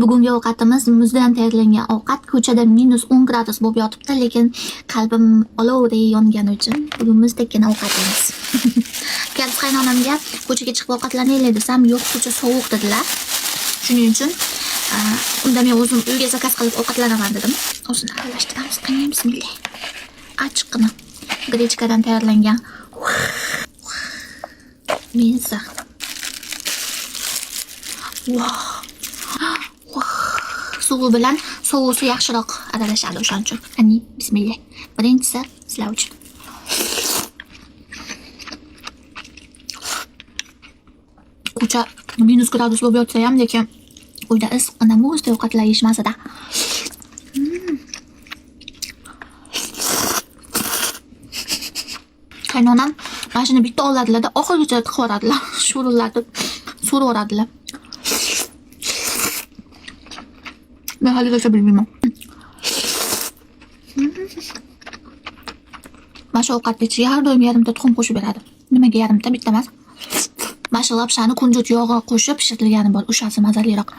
Bugungi ovqatimiz muzdan tayyorlangan ovqat. Ko'chada -10 gradus bo'lib yotibdi, lekin qalbim olovday yongani uchun bugun muzdekkina ovqat yeymiz. Kelib qaynonamga ko'chaga chiqib ovqatlanaylik desam, yo'q, ko'cha sovuq dedilar. Shuning uchun unda men o'zim uyga zakaz qilib ovqatlanaman dedim. O'zini aralashtiramiz. Qani, bismillah. Achchiqqina grechkadan tayyorlangan Mensa. Voh. Voh. Suvi bilan sousi yaxshiroq aralashadi o'shaning uchun. Qani, bismillah. Birinchisi sizlar uchun. Ko'cha minus gradus bo'lib yotsa ham, lekin uyda issiqqina muzdek ovqatlar yeyish mazada. Qaynonam mana shuni bitta oladilar-da, oxirigacha tiqib yuboradilar. Sho'rillatib so'raveradilar. Men haligacha bilmayman. Mana shu ovqatni ichiga har doim yarimta tuxum qo'shib beradi. Nimaga yarimta, bitta emas? Mana shu lapshani kunjut yog'i qo'shib pishirilgani bor, o'shasi mazaliroq.